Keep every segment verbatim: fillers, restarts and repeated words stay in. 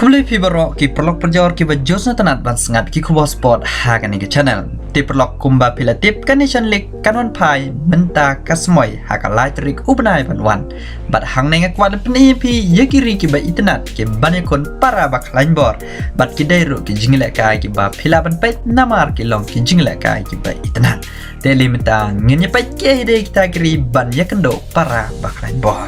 Khublei phi baroh ki paralok parajor kiba ju sngewtynnat ban sngap ki khubor sport ha kane ka channel. Te paralok, kumba phi la tip, ka Nation League kan wan phai mynta ka sngi ha ka lai tarik u bnai ban wan. Bad hangne nga kwah ban pyni ïa phi ïa ki ri kiba itynnat ki ban ïakhun para ba khlaiñ bor. Bad ki dei ruh ki jingïalehkai kiba phi lah ban peit namar ki long ki jingïalehkai kiba itynnat. Te mynta ngin ïa peit kiei dei kita ki ri ban ïakynduh para ba khlaiñ bor.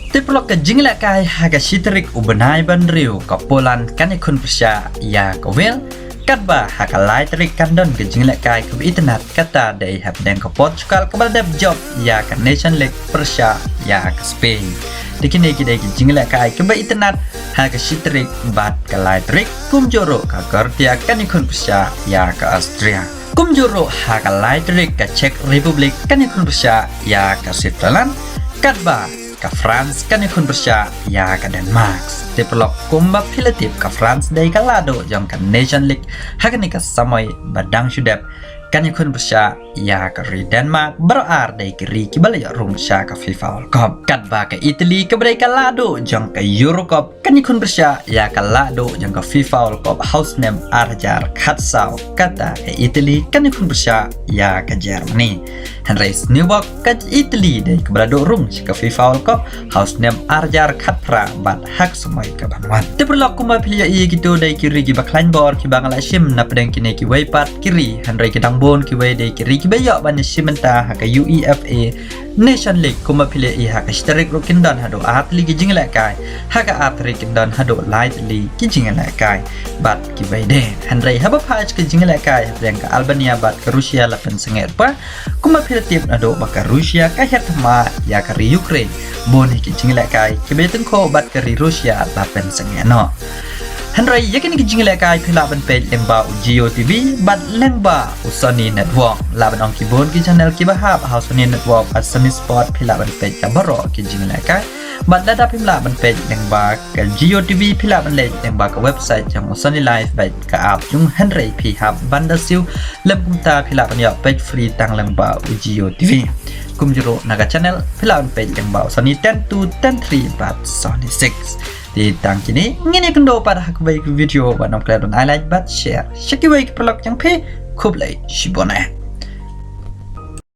Te paralok, ka jingïalehkai ha ka shi tarik u bnai ban riew, ka Poland kan ïakhun pyrshah ïa ka Wales. Katba ha ka lai tarik kan don ka jingïalehkai kaba itynnat, kata dei hapdeng ka Portugal kaba la dep jop ïa ka Nation League pyrshah ïa ka Spain. Te kine ki dei ki jingïalehkai kaba itynnat ha ka shi tarik bad ka lai tarik. Kumjuh ruh ka Croatia kan ïakhun pyrshah ïa ka Austria. Kumjuh ruh ha ka lai tarik ka Czech Republic kan ïakhun pyrshah ïa ka Switzerland. Katba ka France kan ïakhun pyrshah ïa ka Denmark. Te paralok, kumba phi la tip, ka France dei ka lahduh jong ka Nation League ha kane ka samoi ba dang shu dep, kan ïakhun pyrshah ïa ka ri Denmark. Baroh ar dei ki ri kiba la ïoh rung sha ka FIFA World Cup. Katba ka Italy kaba dei ka lahduh jong ka Euro Cup kan ïakhun pyrshah ïa ka lahduh jong ka FIFA World Cup ha u snem ar hajar khatsaw. Kata ka Italy kan ïakhun pyrshah ïa ka Germany. Hynrei sniewbok ka Italy dei kaba la duh rung sha ka FIFA World Cup ha u snem ar hajar khatphra bad ha ka samoi ka ban wan. Te paralok, kumba phi la ïohi, kito dei ki ri kiba khlaiñ bor kiba nga la shim na pdeng kine kiwei pat ki ri. Hynrei ki dang bun kiwei dei ki ri kiba ïoh ban ïashim bynta ha ka UEFA Nation League. Kumba phi la ïohi, ha ka shi tarik ruh kin don haduh ar tylli ki jingïalehkai, ha ka ar tarik kin don haduh lai tylli ki jingïalehkai bad kiwei de. Hynrei haba phai sha ki jingïalehkai hapdeng ka Albania bad ka Russia la pynsangeh ruh, kumba phi la tip naduh ba ka Russia ka hiar thma ïa ka ri Ukraine. Bun hi ki jingïalehkai kiba ïatyngkhuh bad ka ri Russia la pynsangeh noh. Hynrei ïa kine ki jingïalehkai phi lah ban peit lyngba u Jio TV bad lyngba u Sony Network. Lah ban ong ki bun ki channel kiba hap ha u Sony Network bad Sony Sport, phi lah ban peit ïa baroh ki jingïalehkai. Bad lada phim lah ban peit lyngba ka Jio TV, phi lah ban leit lyngba ka website jong u Sony Live bad ka app jong u. Hynrei phi hap ban da siew lem, kumta phi lah ban ïoh peit free tang lyngba u Jio TV. Kumjuh ruh na ka channel phi lah ban peit lyngba u Sony ten two, ten three bad Sony six. Te tang kine, ngin ïakynduh pat ha kawei ka video, wat nym klet ban ai like bad share sha kiwei ki paralok jong phi. Khublei shibun eh.